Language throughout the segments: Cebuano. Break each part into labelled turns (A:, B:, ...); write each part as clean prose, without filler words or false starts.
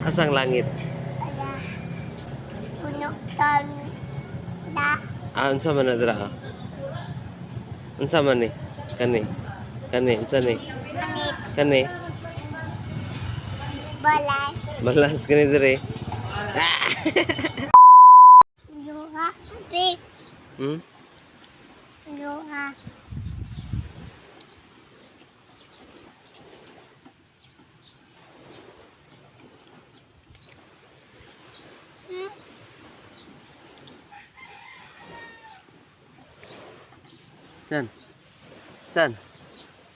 A: Asang langit?
B: Wala. Puno tan da.
A: Ah, unsa man na dira ah? Unsa man ni? Kani. Kani, unsa ni?
B: Langit.
A: Kani.
B: Balay.
A: Balas kani dire.
B: Duha. Big. Duha.
A: San? San?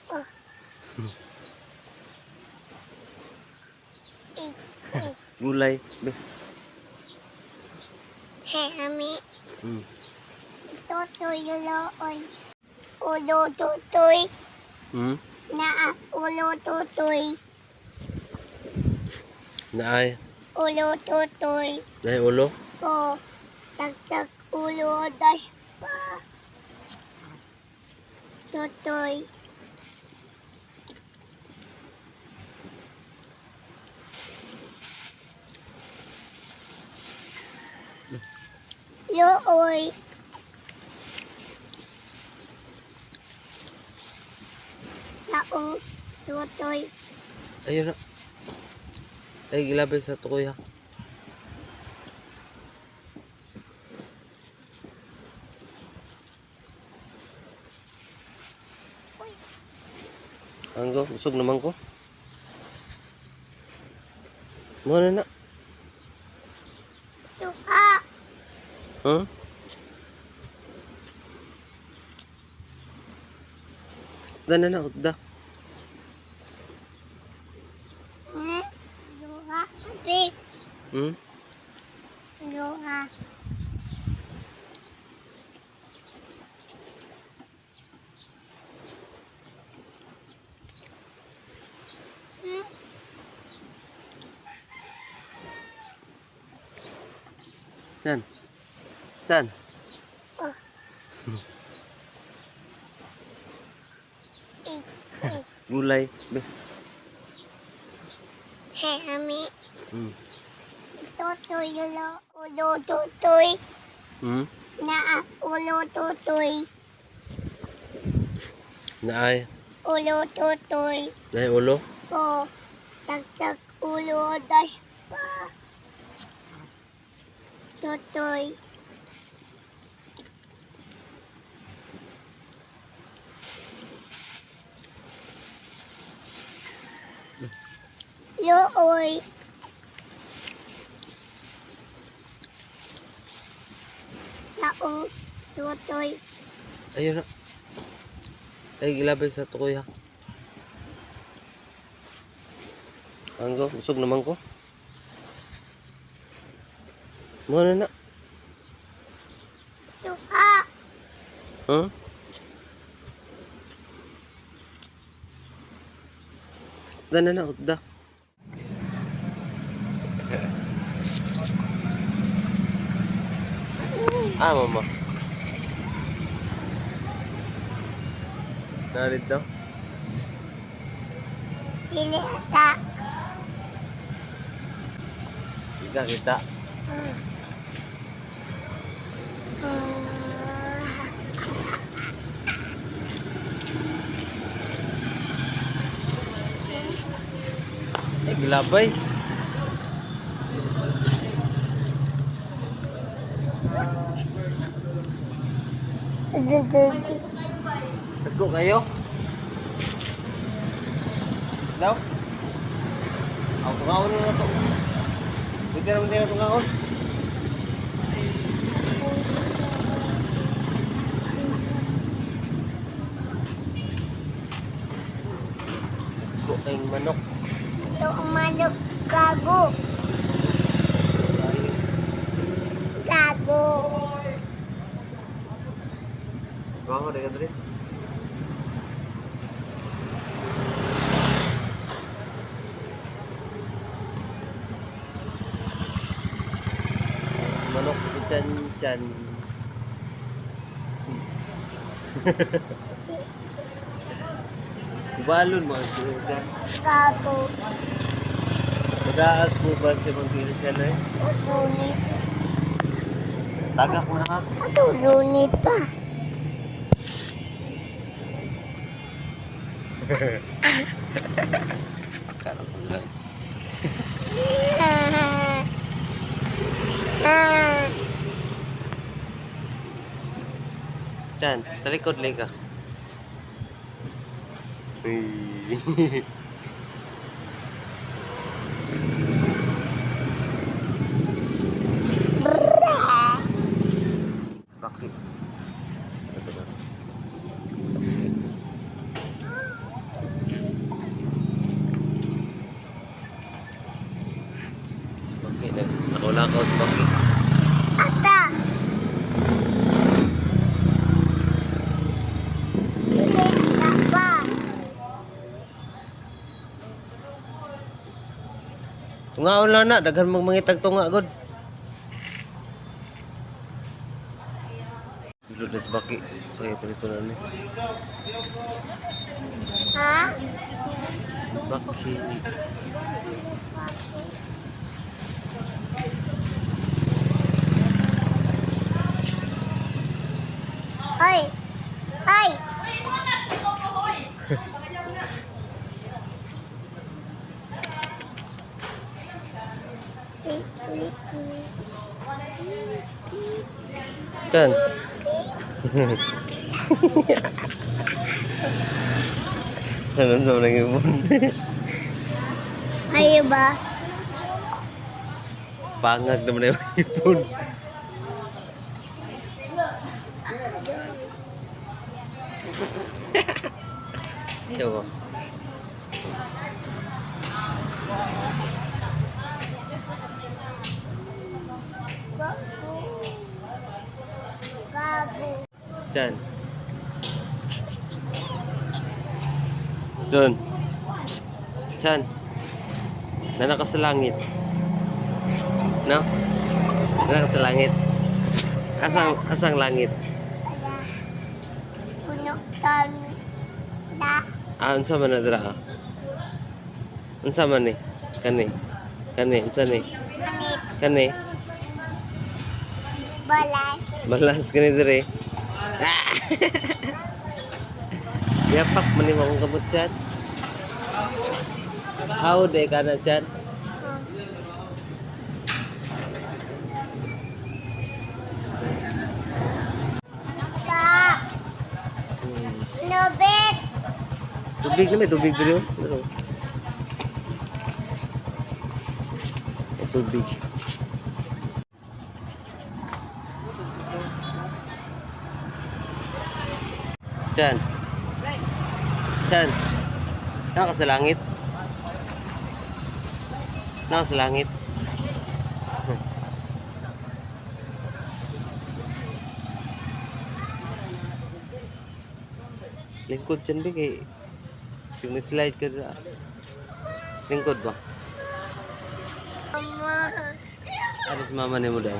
B: Oh.
A: Gulay. Be.
B: Hey, ami. Tutoy looy. Ulo tutoy. Naa ulo tutoy.
A: Naay.
B: Ulo tutoy.
A: Naay ulo.
B: O. Tagtag ulo das pa. Tutoy. Looy. Taong tutoy.
A: Ayun na. Ay, gilabay sa tukoy ha. Anggo, usog naman ko. Mo na na.
B: Tuha.
A: Huh? Da na na, da.
B: Duha. Big. Duha.
A: San? San?
B: Oh.
A: Gulay. Be.
B: Hey, ami. Tutoy ulo ulo tutoy. Naa ulo tutoy.
A: Naay.
B: Ulo tutoy.
A: Naay ulo.
B: O. Tagtag ulo das pa. Tutoy. Looy. Taong tutoy.
A: Ayun na. Ay, gilabay sa tukoy ha. Anggo, usog naman ko. Mo na na.
B: Tuha.
A: Huh? Da na na, da. Ah, mama. Narito.
B: Dili ata.
A: Kita kita. Eh, gilabay. Tagko kayo. Daw? Ako tungaon na to. Pwede naman tayo tungaon. Tagko kayong manok.
B: Ito ang manok gago. Gago.
A: Bango deh kadre. Manok chan chan. Kubalon mga chan.
B: Gago.
A: Mudaag po ba sa imong tiil dyan eh?
B: Dunit.
A: Tagak mo na ka.
B: Ato dunit pa.
A: Karang ko lang.
B: Ah.
A: Chan, talikod lang ka. Uy. Bakit? Ito ba? Si Baki, nakulakaw si Baki.
B: Ata. Dili pa.
A: Tungaon lang na, daghan mong mangitag tunga god. Sulod na si Baki. Sige, palito na ni.
B: Ha?
A: Si Baki.
B: Ay. Ay. Wait, wait, wait.
A: Chan. Ano sa mga ibon?
B: Ayo ba?
A: Pangag naman yung ibon. Ayaw ba?
B: Gago. Gago.
A: Chan. Doon. Psst. Chan. Nana ka sa langit. No? Nana ka sa langit. Asang langit?
B: Ala. Puno tan. Da.
A: Ah, unsa man na dira? Ah? Unsa man ni? Kani. Kani, unsa ni?
B: Anit.
A: Kani.
B: Balay.
A: Balas kani dire. Ah! Yapak man ni akong kamot chan. How de ka na chan?
B: Pa. Lubit.
A: Tubig na may tubig diri oh. Pero. May tubig. Chan. Chan. Naka sa langit. Naka sa langit. Lingkod chan ba kay Sige may slide ka dira. Lingkod ba?
B: Mama.
A: Ano si mama ni mo dahil?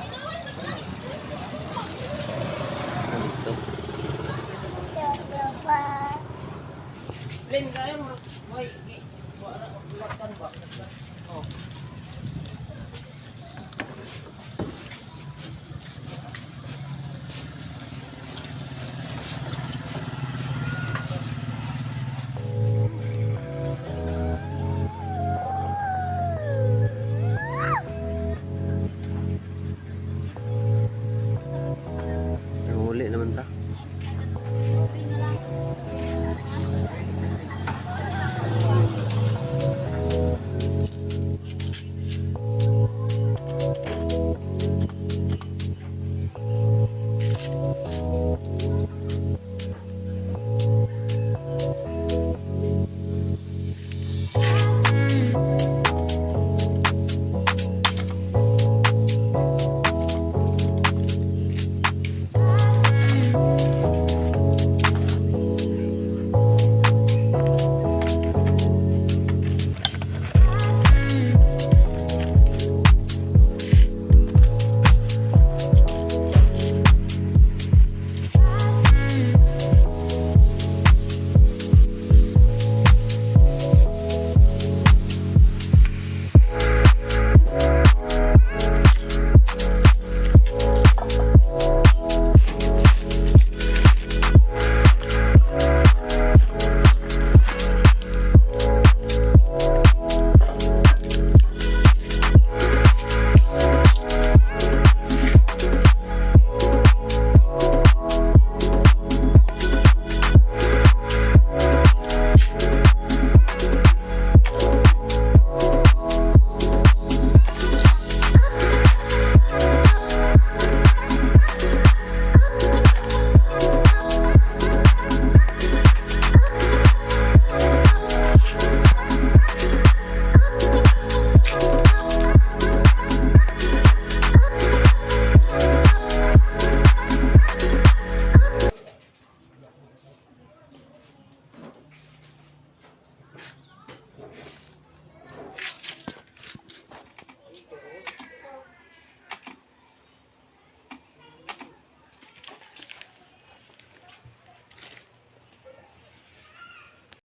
A: Ano ito?
B: Pa.
C: Lin, kaya mo. May, wala, laksan ba? Oh.